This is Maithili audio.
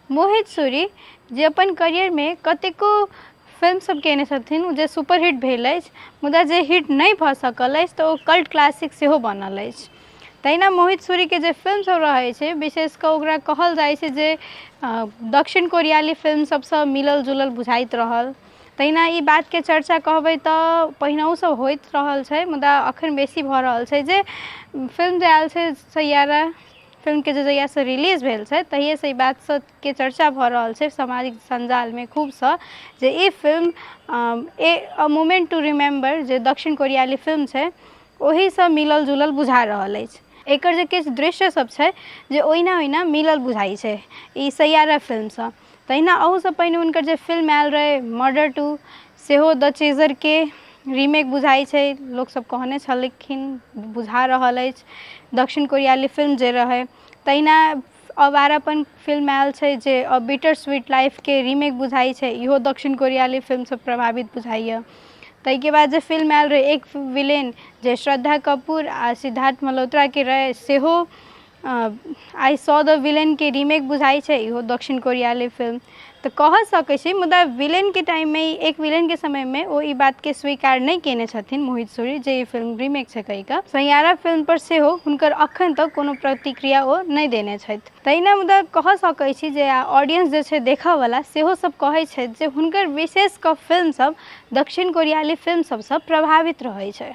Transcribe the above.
मोहित सूरी जे अपन करियरमे कतेको फिल्मसभ कयने छथिन ओ जे सुपरहिट भेल अछि, मुदा जे हिट नहि भऽ सकल अछि तऽ ओ कल्ट क्लासिक सेहो बनल अछि। तहिना मोहित सूरीके जे फिल्मसभ रहै छै, विशेष कऽ ओकरा कहल जाइ छै जे दक्षिण कोरियाली फिल्म सभसँ मिलल जुलल बुझाइत रहल। तहिना ई बातके चर्चा कहबै तऽ पहिनहुसँ होइत रहल छै, मुदा एखन बेसी भऽ रहल छै जे फिल्म जे आयल छै सैयारा फिल्मके, जे जहियासँ रिलीज भेल छै तहिएसँ ई बात सबके चर्चा भऽ रहल छै सामाजिक सञ्जालमे खूबसँ जे ई film a moment to remember जे दक्षिण कोरियाली फिल्म छै ओहिसँ मिलल जुलल बुझा रहल अछि। एकर जे किछु दृश्य सब छै जे ओहिना ओहिना मिलल बुझाइ छै ई सैयारा फिल्मसँ। तहिना अहूसँ पहिने हुनकर जे फिल्म आयल रहै मर्डर 2, सेहो द चेजरके रीमेक बुझाइ छै, लोकसब कहने छलखिन, बुझा रहल अछि दक्षिण कोरियाली फिल्म जे रहै। तहिना अवारापन फिल्म आयल छै जे अ बिटर स्वीट लाइफके रीमेक बुझाइ छै, इहो दक्षिण कोरियाली फिल्मसँ प्रभावित बुझाइए। ताहिके बाद जे फिल्म आयल रहै एक विलेन, जे श्रद्धा कपूर आ सिद्धार्थ मल्होत्राके रहै, सेहो I saw द विलेनके रीमेक बुझाइ छै, इहो दक्षिण कोरियाली फिल्म तऽ कह सकै छी। मुदा विलेनके टाइममे, एक विलेनके समयमे ओ ई बातके स्वीकार नहि कयने छथिन मोहित सूरी जे ई फिल्म रीमेक छै कहि कऽ। सैयारा फिल्मपर सेहो हुनकर अखन तक कोनो प्रतिक्रिया ओ नहि देने छथि। तहिना मुदा कह सकै छी जे ऑडियंस जे छै देखऽवला सेहो सब कहै छथि जे हुनकर विशेष कऽ फिल्मसभ दक्षिण कोरियाली फिल्म सभसँ प्रभावित रहै छै।